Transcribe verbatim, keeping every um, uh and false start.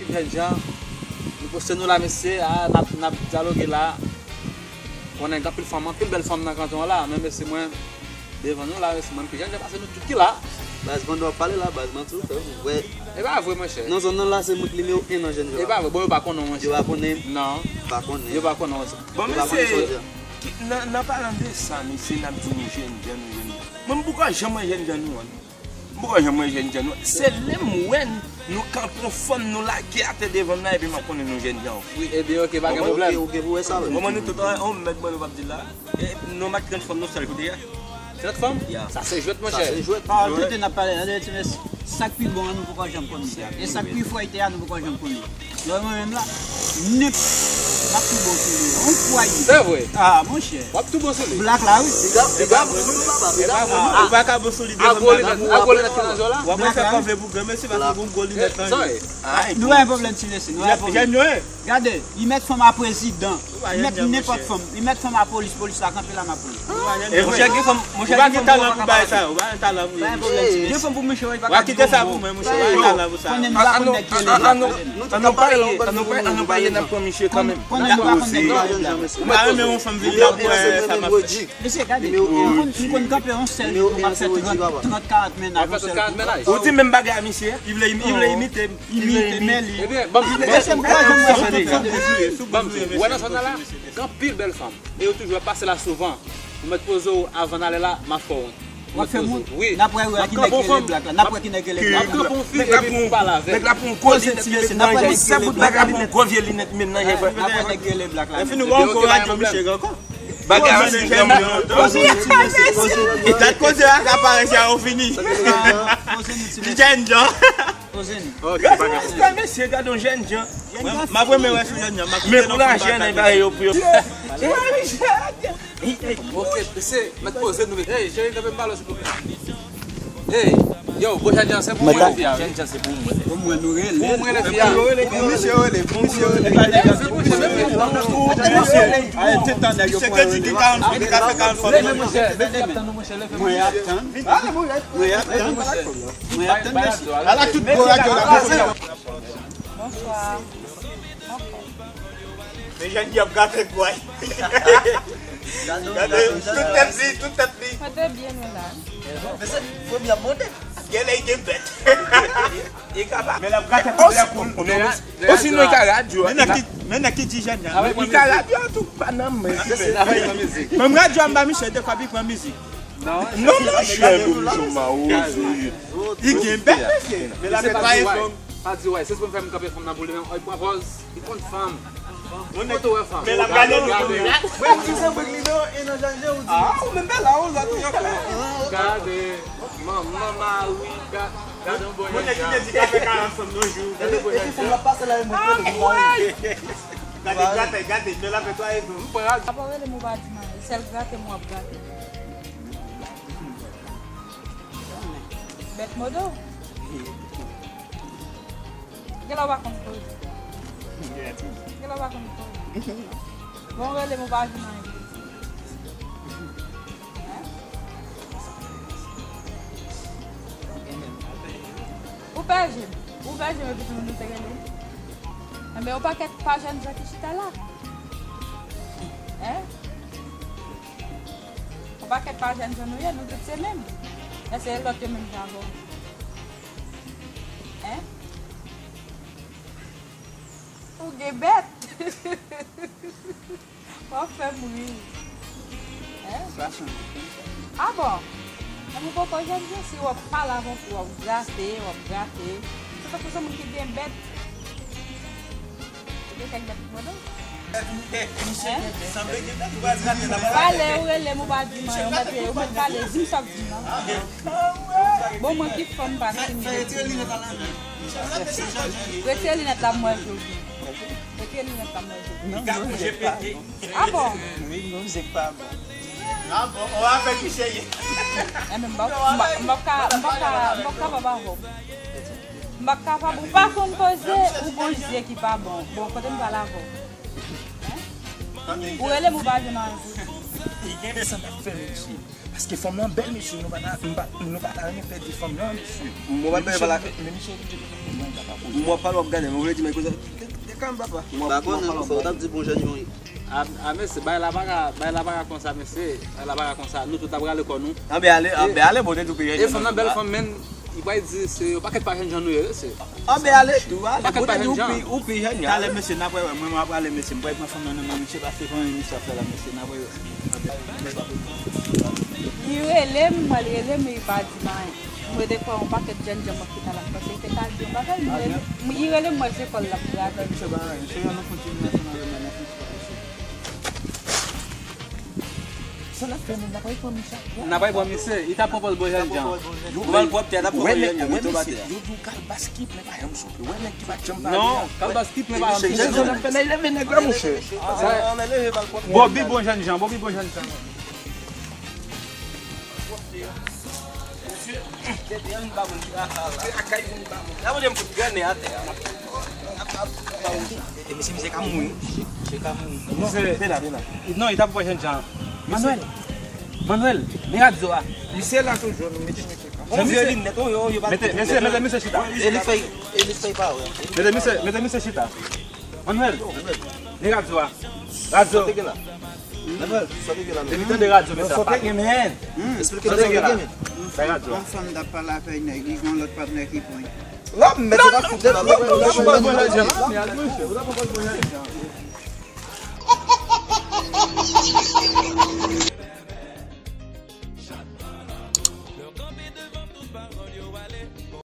Jènjan, nou poste nou la, mesye, a, n ap, n ap dyaloge la. Konnen gen anpil fanm, anpil bèl fanm nan kanton an la, men mesye mwen, devan nou la, mesye mwen, m pi jènjan pase nou tout ki la. Baz, pandan w ap pale la, baz, manti ou fè, wi. E pa vre, monchè. Nan zòn nan la, se mwen ki nimewo en nan jènjan. E pa vre, bon, yo pa konnen w, monchè. Yo pa konnen m. Non. Pa konnen. Yo pa konnen w. Bon, mesye, nan, nan palan de sa, mesye, n ap di nou jènjan, nou jènjan. Mwen, m poko janm wè jènjan nou an. M poko janm wè jènjan nou. Se lè m wè n, nou kanpe yon fanm, nou lage atè devan m nan, epi m ap konnen nou jènjan. Wi. Ebyen, oke, pa gen pwoblèm. Ou gen pou wè sa, wi. Kòman nou tout an, an mèt, mwen, nou p ap di la. E, nou pa trant fanm, nou sèl kote a. Trant fanm? Ya. Sa se jwèt, monchè. Sa se jwèt. Pawòl tenten n ap pale la, de ti mès, sa k pi bon an, nou poko janm konnen. E sa k pi fòyte a, nou poko janm konnen. Lè mwen menm la, nèg m ap tou bon sou li. On pwayi. Se vre. Ah, monchè. W ap tou bon sou li. Black la, wi. Big up, big up, big up, big up. Ou pa ka bon sou li devan gwo linèt, a gwo linèt ki nan zò la. W ap fè kòve pou granmesi paske gon gwo linèt nan je. Nou pa gen pwoblèm ti mesye, nou pa gen pwoblèm. Gade, li mèt fanm a prezidan, li mèt nenpòt fanm, li mèt fanm a polis, polis la kanpe la m ap pran. E monchè gen fanm, monchè gen fanm ou pa gen talan pou bay sa, ou pa gen talan pou yo. Gen fanm pou misye, wi, pa ka kite sa pou mwen, monchè, ou pa gen talan pou sa. Konnen nou pa konn nèg ki rele black la. Annou pa ye, annou pa ye, n ap pran misye kanmenm. Konnen nou pa konn nèg ki rele black la. Ou pa renmen yon fanm vin la pou wè sa m ap fè. Mesye, gade, m konn, m konn kanpe yon sèl jou, m ap fè trant, trant, karant mennaj yon sèl jou. Ou di menm bagay a misye, li vle, li vle imite m. Imite, men li. Ebyen, ban m, ban m, ban m, ban m, ban m, ou wè nan zòn nan la, gen anpil bèl fanm. E yo toujou ap pase la souvan. Ou mèt poze w avan n ale la, m ap fè w wont. W ap fè m wont? Wi. N ap wè, wè ki nèg ki rele black la. N ap wè ki nèg ki rele black la. N ap kanpe yon fi epi pou pale avè l. Nèg la pran yon gwo linèt ki met nan je. Nèg la pran yon gwo vye linèt men nan je. N ap wè nèg ki rele black la. Epi nou pa yon gwo radyo misye ankò. Bagay an se jèm. Gad koze a ka parèt ya ou fini. Ki jènjan. Respè mesye, gade yon jènjan. M ap renmen wè sou jènjan. Men pou lajan nan bagay yo pou yo. Ok, se mèt poze nou. Hey, cheri, kanpe m pale w silvouplè. Hey, yo, bon, jènjan se pou mwen. Jènjan se pou mwen. Pou mwen, nou rele. Pou mwen, rele fi a. Pou misye rele, pou misye rele. Misye te di ki karant, li ka fè karant fanm. Mwen ap tann. Mwen ap tann. Mwen ap tann, mesye. Ala tout gwo radyo la. Bonswa. Men jènjan ap gate kway. Gade, tout tèt li, tout tèt li. Mwen te byen, mwen la. Men se premye ap monte. Gen lè gen bèt. Li kapab. Men l ap gate tout lè kou. Osinon li ka radyo. Men nèg ki, men nèg ki di jènjan. Li ka radyo an tou pa nan men. Menm radyo a m ba misye de kòb li pran mizik. Non, non, chè, bon, misye mawozo ye. Li gen bèt, mesye. Men la, men pa e fanm. Pa di, wè, se pou m fè m kanpe fanm nan pou li menm, ò, li pran pòz, li konn fanm. Kote w wè fanm? Men l ap gade nou. Mwen, m di se mwen ki li non, e nan jènjan ou di. Ah, ou menm bèl la, ou la toujou. Gade, manman mari, gade yon bon jènjan. Mwen ki te di ka fè karant fanm nan jou. Gade yon bon jènjan. Epi fanm la pase la, e mwen ki li. Gade, gade, gade, men la fè twa e fanm. M pran. Apa w rele m ou pa di m anyen, sèl grate m w ap grate. Bèt modo. Genlè w pa konn koze. Genlè w pa konn koze. Bon, rele m ou pa vin anyen. Hein? Ou pè je m. Ou pè je m epi tou nou te rele. Enben, yon pakèt pa jènjan ki chita la. Hein? Yon pakèt pa jènjan nou ye, nou tout se menm. Èske e lòt yo menm ki avè w? Hein? Ou gen bèt! W ap fè m ri. Hein? Fason. Ah bon? Enben, ou poko jènjan, si w ap pale avè w, w ap grate, w ap grate. Se tankou se moun ki gen bèt. Ou gen kèk bèt pou mwen, non? Hein? Pale, ou rele m, ou pa di m anyen, ou mèt, ou mèt pale, di m sa w ap di m nan. Bon, mwen ki fanm pa timide. Retire linèt la, m wè jou. Retire linèt la, m wè jou. Ah bon? Wi, mizik pa bon. Ah bon, on va faire du sérieux. Enben, m p ap, m p ap, m p ap ka, m p ap ka, m p ap kapab avè w. M p ap kapab, ou pa konn koze, ou gon zye ki pa bon. Bon, kote m pral avè w? Hein? Ou rele m ou pa jwenn anyen pou di. Li gen de sa m ap fè, mesye. Paske fanm lan bèl, mesye, nou pa ta, nou pa, nou pa ta renmen pèdi fanm lan, mesye. Mwen pa bèl pala. Men misye, Mwen pa w ap gade, mwen vle di men koze. Te, te, te kalm papa. Mwen Pa konnen, fò w t ap di bon jèn jan. A, a mesye, bay la pa ka, bay la pa ka konsa, mesye. Bay la pa ka konsa. Nou tout ap rale kò nou. Anbe ale, anbe ale, bon, te tou peye. E fanm nan bèl fanm, men, li pral di se yon pakèt pa jèn jan nou ye, mesye. Anbe ale, tou ale. Pakèt Bon, pa te di jèn ou jan. pi, ou pi jèn. Talè, mesye, n ap wè, wè. Mwen, mwen ap prale, mesye. M pral pran fanm nan nan men misye, paske fanm nan misye ap fè la, mesye. N ap wè. Li rele m, mwen rele m, men li pa di m anyen. Mwen te kwè yon pakèt jèn jan mwen ki ta la, paske li te ka di yon bagay, mwen, li rele m, mwen se kòl l ap grate. Misye pa anyen. Se yon nou kontinye ansanm avè mwen nan prizon, mesye. Sa n ap fè, menm, n ap pran misye. N ap pran misye, li ta pran pòz bon jèn jan. Ou mal pwòp tè, n ap fè yon yon yon tou batè. Yo di w kalbas ki plen pa janm souple. Wè nèg ki pa t janm pale. Non, kalbas ki plen pa janm Jèn jan n ap fè nèg leve nèg la, monchè. Bobi bon jèn jan, Bobi bon jèn jan. Depi an ba moun ki pa sa la. N ap fout grannen atè a. E misye, misye ka mouri. Misye ka mouri. Misye, Vin la, vin la. Non, li ta pran jèn jan. Manuel. Manuel, men radyo a. Misye la toujou, nou mete misye. Bon, misye vin nèt, yo, yo pa. Mete, mesye, mete misye chita. E li fèy, e li fèy pa wè. Mete misye, mete misye chita. Manuel, men radyo a. Radyo. Sa te gen la. Manuel, sa te gen la, Depi men. Tande radyo, mesye. Sote gen men. Eksplike nou sa te gen la. Bay radyo a. Yon fanm t ap pale avèk nèg, li gen yon lòt patnè ki pran. Lòm, men se pa fout la. Ou ta pran pòz bon jèn jan.